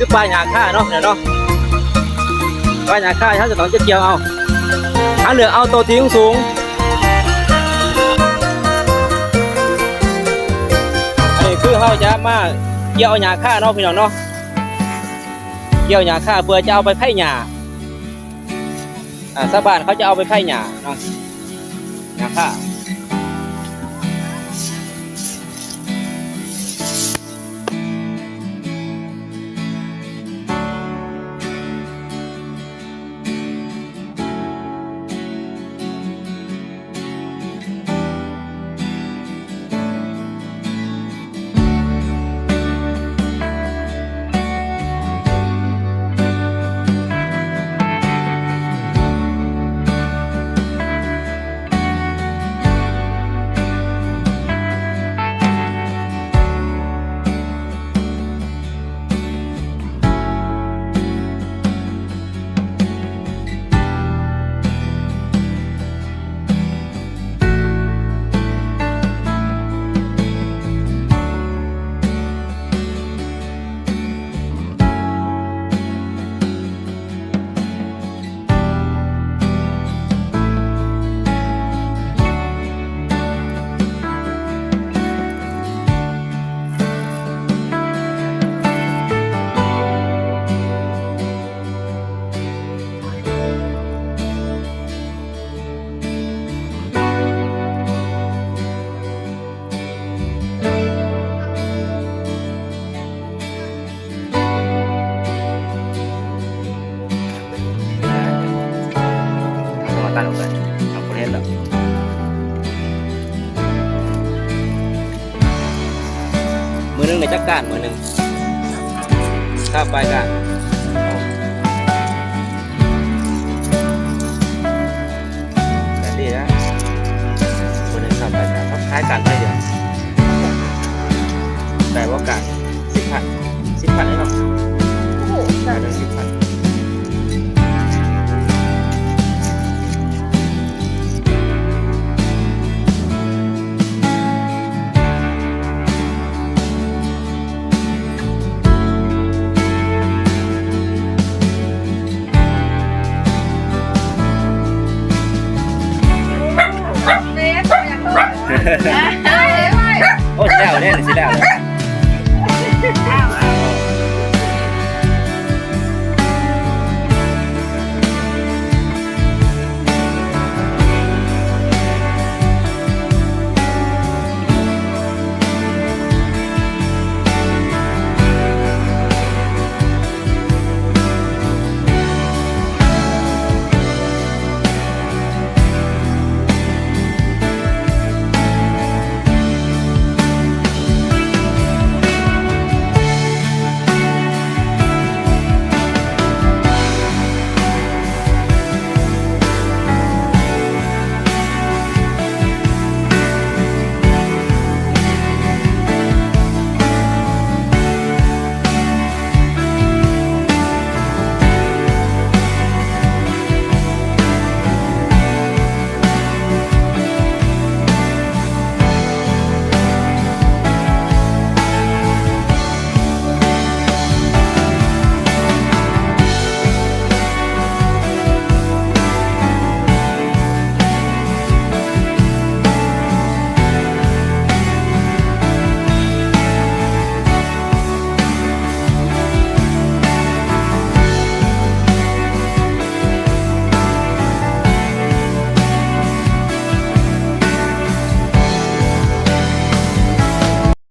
ຄືປ່າຫຍ້າຄາເນາະ ເນາະ ປ່າຫຍ້າຄາ ເຮົາຈະຕ້ອງເກັບກ່ຽວເອົາ ເຮົາເລືອກເອົາໂຕທີ່ສູງໆ. ອັນນີ້ຄືເຮົາຈະມາກ່ຽວເອົາຫຍ້າຄາເນາະ ພີ່ນ້ອງເນາະ ກ່ຽວຫຍ້າຄາເພື່ອຈະເອົາໄປໄຖຫຍ້າ. ອ່າ ຊາວບ້ານເຂົາຈະເອົາໄປໄຖຫຍ້າເນາະ ຫຍ້າຄາ. ເອົາມາຕັດອອກເລີຍ ເອົາບໍ່ເຫັນແລ້ວ. ມື້ໜຶ່ງໄດ້ຈັກກ້ານ ມື້ໜຶ່ງ ຊາວປາຍກ້ານ. ແບບນີ້ນະ ບໍ່ໄດ້ເຂົ້າໄປ ເຂົາຂາຍການໄປດຽວ ໄດ້ບໍ່ການ ສິບພັນ ສິບພັນເລີຍເນາະ ໂອ້ໂຫ ການໜຶ່ງສິບພັນ. ເບສ ບໍ່ຢາກໂທດ.